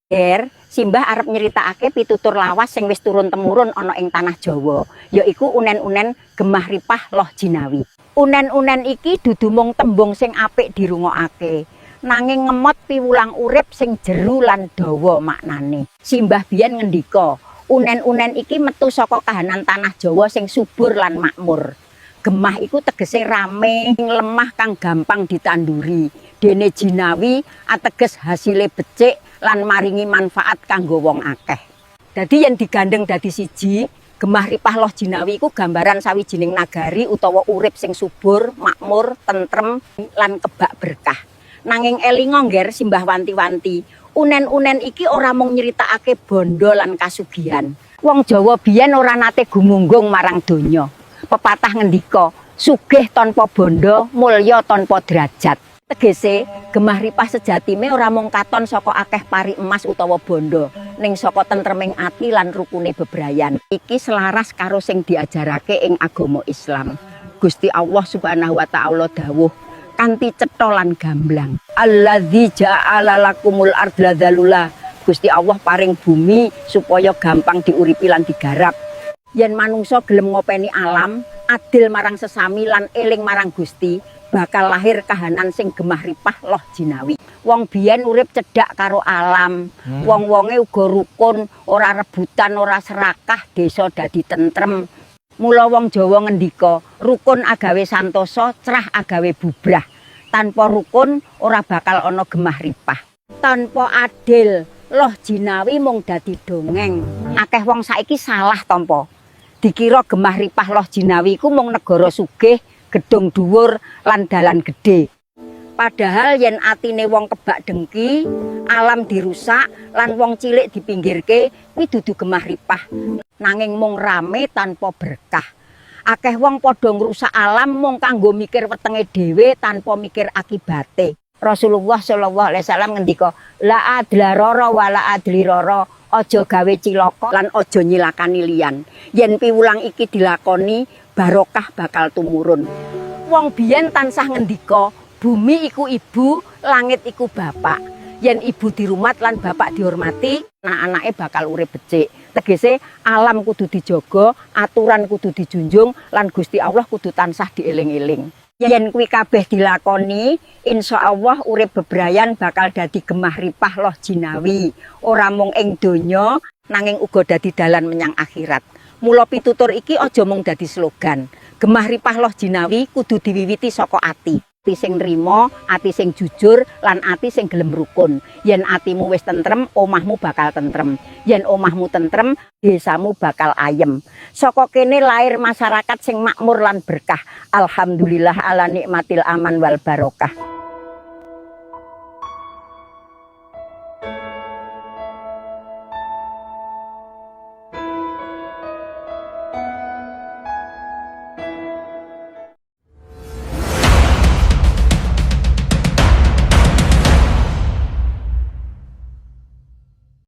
Ger, Simbah arep nyeritakake pitutur lawas sing wis turun temurun ana ing tanah Jawa, yaiku unen-unen gemah ripah loh jinawi. Unen-unen iki dudu mung tembung sing apik dirungokake, nanging ngemot piwulang urip sing jeru lan dawa maknane. Simbah biyen ngendika, unen-unen iki metu saka kahanan tanah Jawa sing subur lan makmur. Gemah iku tegese rame, lemah kang gampang ditanduri. Dene jinawi ateges hasile becik lan maringi manfaat kanggo wong akeh. Dadi yen digandeng dadi siji, gemah ripah loh jinawi iku gambaran sawijining nagari utawa urip sing subur, makmur, tentrem lan kebak berkah. Nanging elinga, Ngger, Simbah wanti-wanti, unen-unen iki ora mung nyritakake bondo lan kasugihan. Wong Jawa biyen ora nate gumunggung marang donya. Pepatah ngendika, sugih tanpa bondo, mulya tanpa derajat. Tegese, gemah ripah sejatine ora mung katon saka akeh pari emas utawa bondo, ning saka tentreming ati lan rukune bebrayan. Iki selaras karo sing diajarake ing agama Islam. Gusti Allah Subhanahu wa taala dawuh kanthi cetha lan gamblang. الذي جعل لكم الأرض ذلولا. Gusti Allah paring bumi supaya gampang diuripi lan digarap. Yen manungsa gelem ngopeni alam, adil marang sesami lan eling marang Gusti, bakal lahir kahanan sing gemah ripah loh jinawi. Wong biyen urip cedhak karo alam, wong-wonge uga rukun, ora rebutan, ora serakah, desa dadi tentrem. Mula wong Jawa ngendika, rukun agawe santosa, crah agawe bubrah. Tanpa rukun ora bakal ana gemah ripah. Tanpa adil, loh jinawi mung dadi dongeng. Akeh wong saiki salah tampa. Dikira gemah ripah loh jinawi iku mung negara sugih, gedung dhuwur lan dalan gedhe. Padahal yen atine wong kebak dengki, alam dirusak lan wong cilik dipinggirke, kuwi dudu gemah ripah, nanging mung rame tanpa berkah. Akeh wong padha ngrusak alam mung kanggo mikir wetenge dhewe tanpa mikir akibate. Rasulullah sallallahu alaihi wasallam ngendika, لا ضرر ولا ضرار, aja gawe cilaka lan aja nyilakani liyan. Yen piwulang iki dilakoni, barokah bakal tumurun. Wong biyen tansah ngendika, bumi iku ibu, langit iku bapak. Yen ibu dirumat lan bapak dihormati, anak-anake bakal urip becik. Tegese alam kudu dijaga, aturan kudu dijunjung, lan Gusti Allah kudu tansah dieling-eling. Yen kuwi kabeh dilakoni, insya Allah urip bebrayan bakal dadi gemah ripah loh jinawi. Ora mung ing donya, nanging uga dadi dalan menyang akhirat. Mula pitutur iki aja mung dadi slogan. Gemah ripah loh jinawi kudu diwiwiti saka ati. Ati sing nrimo, ati sing jujur, lan ati sing gelem rukun. Yen atimu wis tentrem, omahmu bakal tentrem. Yen omahmu tentrem, desamu bakal ayem. Saka kene lahir masyarakat sing makmur lan berkah. الحمد لله على نعمة الأمان والبركة.